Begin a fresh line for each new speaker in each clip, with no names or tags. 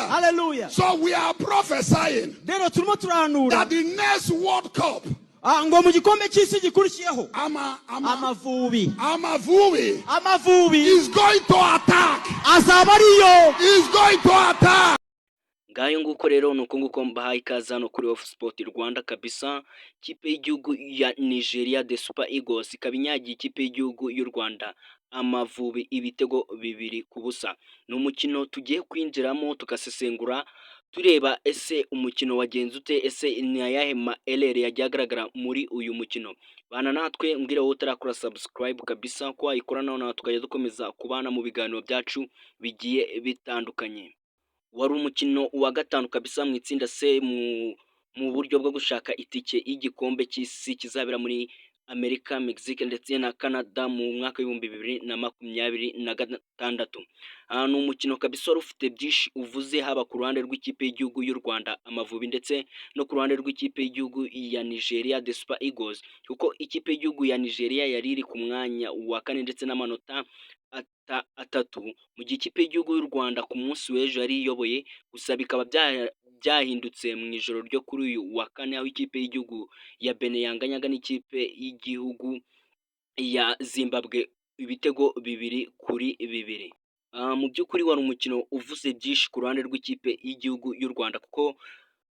Haleluya.
So we are prophesying
Rero turimo turahanura
that the next World Cup,
ngo mu gikombe cy'isi gikurikiyeho,
Ama,
Amavubi,
Amavubi
Amavubi
is going to attack.
Azaba ariyo.
Is going to attack.
Ngayo nguko rero, ni uko nguko. Mbahaye ikaze hano kuri Off Sport Rwanda kabisa. Ikipe y'igihugu ya Nigeria, The Super Eagles, ikaba inyagiye ikipe y'igihugu y'u Rwanda Amavubi ibitego 2-0. Ni umukino tugiye kwinjiramo tugasesengura, tureba ese umukino wagenze ute, ese ni ayahe ma erreur yagiye agaragara muri uyu mukino. Bana natwe, mbwira wowe utarakora subscribe kabisa ko wayikora, nawe tukajya dukomeza kubana mu biganiro byacu bigiye bitandukanye. Wari umukino wa gatanu kabisa mu itsinda C mu buryo bwo gushaka itike y'igikombe cy'isi kizabera muri Amerika, Mexique ndetse na Canada mu mwaka w'2026. Ni umukino kabisa wari ufite byinshi uvuze, haba ku ruhande rw'ikipe y'igihugu y'u Rwanda Amavubi ndetse no ku ruhande rw'ikipe y'igihugu ya Nigeria, The Super Eagles, kuko ikipe y'igihugu ya Nigeria yari iri ku mwanya wa kane ndetse n'amanota 3, mu gihe ikipe y'igihugu y'u Rwanda ku munsi w'ejo yari iyoboye. Gusa bikaba byahindutse mu ijoro ryo kuri uyu wa kane, aho ikipe y'igihugu ya Benin yanganyaga n'ikipe y'igihugu ya Zimbabwe ibitego 2-2. Mu by'ukuri wari umukino uvuze byinshi ku ruhande rw'ikipe y'igihugu y'u Rwanda, kuko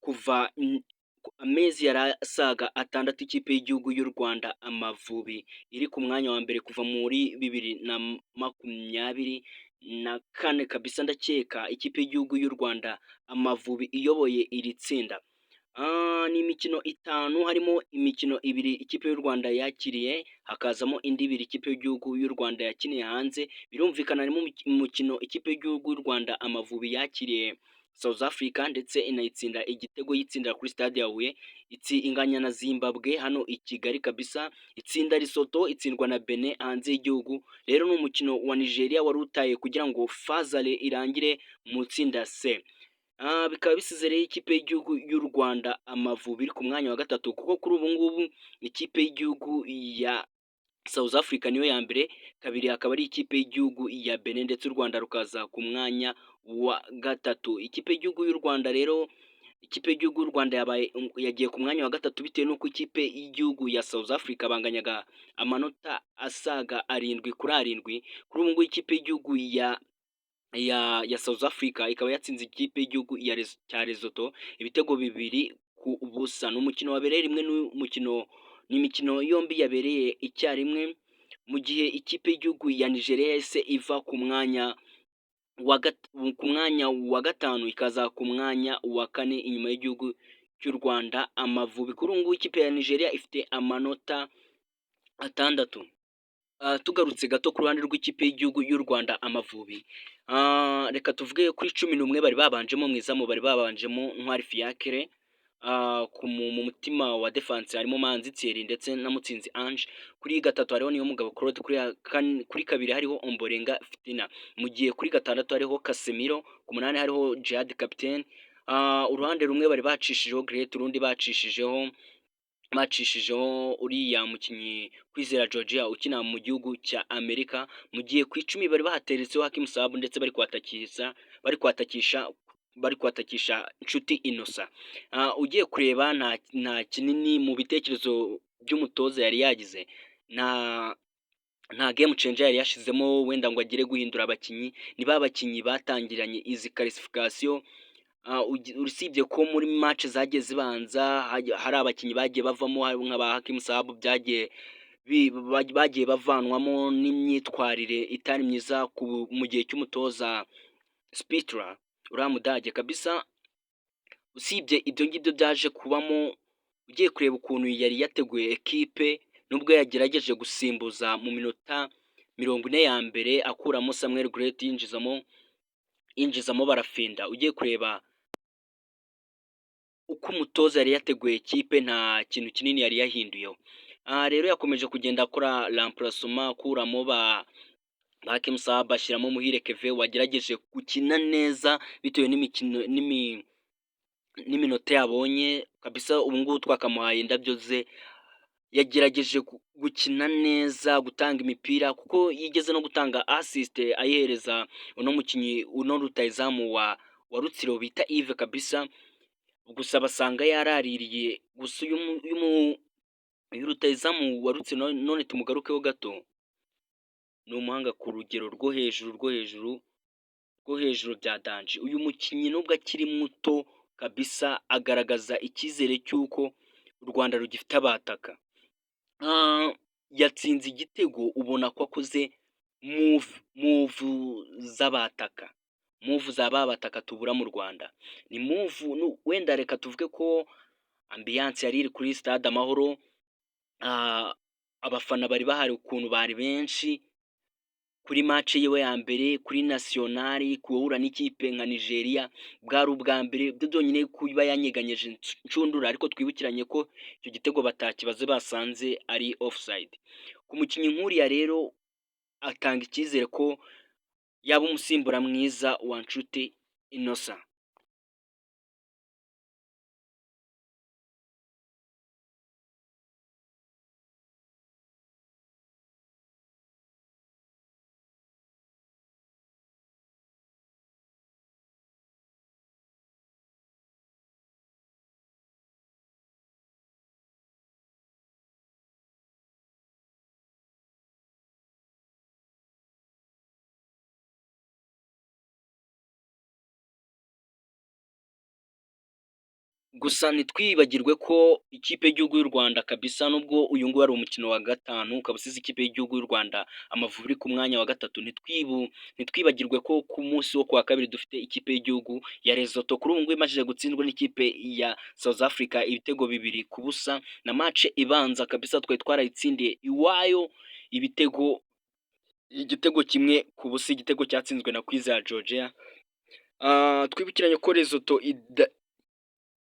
kuva amezi yari asaga 6 ikipe y'igihugu y'u Rwanda Amavubi iri ku mwanya wa mbere, kuva muri 2024 kabisa, ndakeka ikipe y'igihugu y'u Rwanda Amavubi iyoboye iri tsinda. Ni imikino itanu, harimo imikino ibiri ikipe y'u Rwanda yakiriye, hakazamo indi ibiri ikipe y'igihugu y'u Rwanda yakiniye hanze. Birumvikana harimo umukino ikipe y'igihugu y'u Rwanda Amavubi yakiriye South Africa ndetse inayitsinda igitego, yitsindira kuri stade ya Huye, inganya na Zimbabwe hano i Kigali kabisa, itsinda Lesotho, itsindwa na Benin hanze y'igihugu. Rero ni umukino wa Nigeria wari utaye kugira ngo phase aller irangire mu itsinda C. Bikaba bisize rero ikipe y'igihugu y'u Rwanda Amavubi iri ku mwanya wa gatatu, kuko kuri ubu ngubu ikipe y'igihugu ya South Africa niyo ya mbere, kabiri akaba ari ikipe y'igihugu ya Benin, ndetse u Rwanda rukaza ku mwanya wa gatatu. Ikipe y'igihugu y'u Rwanda rero, ikipe y'igihugu y'u Rwanda yabaye yagiye ku mwanya wa gatatu bitewe n'uko ikipe y'igihugu ya South Africa banganyaga amanota asaga 7-7. Kuri ubu ngubu ikipe y'igihugu ya South Africa ikaba yatsinze ikipe y'igihugu cya Lesotho ibitego 2-0. Ni umukino wabereye rimwe, n'umukino, ni imikino yombi yabereye icyarimwe, mu gihe ikipe y'igihugu ya Nigeria yahise iva ku mwanya wa gatanu ikaza ku mwanya wa kane inyuma y'igihugu cy'u Rwanda Amavubi. Kuri ubu ngubu ikipe ya Nigeria ifite amanota 6. Tugarutse gato ku ruhande rw'ikipe y'igihugu y'u Rwanda Amavubi, reka tuvuge kuri 11 bari babanjemo. Mu izamu bari babanjemo Ntwari Fiacre, mu mutima wa defense harimo Manzi Thierry ndetse na Mutsinzi Ange, kuri gatatu hariho Niyomugabo Claude, kuri kabiri hariho Ombolenga Fitina, mu gihe kuri gatandatu hariho Casemiro, ku munani hariho Djihad Captain. Uruhande rumwe bari bacishijeho Great, urundi bacishijeho uriya mukinnyi Kwizera Georgia ukina mu gihugu cya Amerika, mu gihe ku 10 bari bahateretseho Hakim Sabu, ndetse bari kwatakisha Nshuti Innocent. Ugiye kureba nta kinini mu bitekerezo by'umutoza yari yagize, nta game changer yari yashizemo wenda ngo agire guhindura abakinnyi. Ni ba bakinnyi batangiranye izi qualification, usibye ko muri match zagiye zibanza hari abakinnyi bagiye bavamo nka ba Hakim Sabu, byagiye bagiye bavanwamo n'imyitwarire itari myiza mu gihe cy'umutoza Spittler, uriya mudage kabisa. Usibye ibyo ngibyo byaje kubamo, ugiye kureba ukuntu yari yateguye ekipe, nubwo yagerageje gusimbuza mu minota 40 ya mbere, akuramo Samuel Great, yinjizamo Barafinda, ugiye kureba uko umutoza yari yateguye ekipe nta kintu kinini yari yahinduyeho. Aha rero yakomeje kugenda akora remplacement, akuramo ba Hakim Sahabo, ashyiramo Muhire Kevin wagerageje gukina neza bitewe n'imikino n'iminota yabonye kabisa. Ubu ngubu twakamuhaye indabyo ze, yagerageje gukina neza, gutanga imipira, kuko yigeze no gutanga assist ayihereza uno mukinnyi, uno rutahizamu wa wa Rutsiro bita Yves kabisa, gusa basanga yaraririye. Gusa uyu rutahizamu wa Rutsiro, none tumugarukeho gato, ni umuhanga ku rugero rwo hejuru, rwo hejuru, rwo hejuru bya danger. Uyu mukinnyi nubwo akiri muto kabisa, agaragaza icyizere cy'uko u Rwanda rugifite abataka. Yatsinze igitego, ubona ko akoze move z'abataka, move za ba bataka tubura mu Rwanda. Ni move, wenda reka tuvuge ko ambiance yari iri kuri Stade Amahoro, abafana bari bahari ukuntu bari benshi kuri match yiwe ya mbere kuri national, guhura n'ikipe nka Nigeria bwari ubwa mbere, byo byonyine kuba yanyeganyeje inshundura. Ariko twibukiranye ko icyo gitego batakibaze, basanze ari offside. Ku mukinnyi nk'uriya rero atanga icyizere ko yaba umusimbura mwiza wa Nshuti Innocent. Gusa ntitwibagirwe ko ikipe y'igihugu y'u Rwanda kabisa, nubwo uyu nguyu ari umukino wa gatanu, ukaba usize ikipe y'igihugu y'u Rwanda Amavubi iri ku mwanya wa gatatu, ntitwibagirwe ko ku munsi wo kuwa kabiri dufite ikipe y'igihugu ya Lesotho, kuri ubu ngubu imajije gutsindwa n'ikipe ya South Africa ibitego 2-0, na match ibanza kabisa twari twarayitsindiye iwayo igitego 1-0, igitego cyatsinzwe na Kwizera Georgia. Twibukiranye ko Lesotho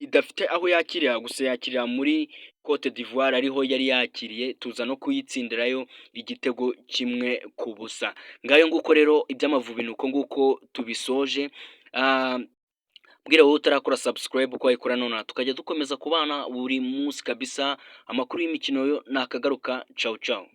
idafite aho yakirira, gusa yakirira muri Cote d'Ivoire, ariho yari yakiriye, tuza no kuyitsindirayo igitego 1-0. Ngayo nguko rero iby'Amavubi ni uko nguko tubisoje. Mbwira wowe utarakora subscribe uko wayikora nonaha, tukajya dukomeza kubana buri munsi kabisa. Amakuru y'imikino yo nakagaruka. Cawu cawu.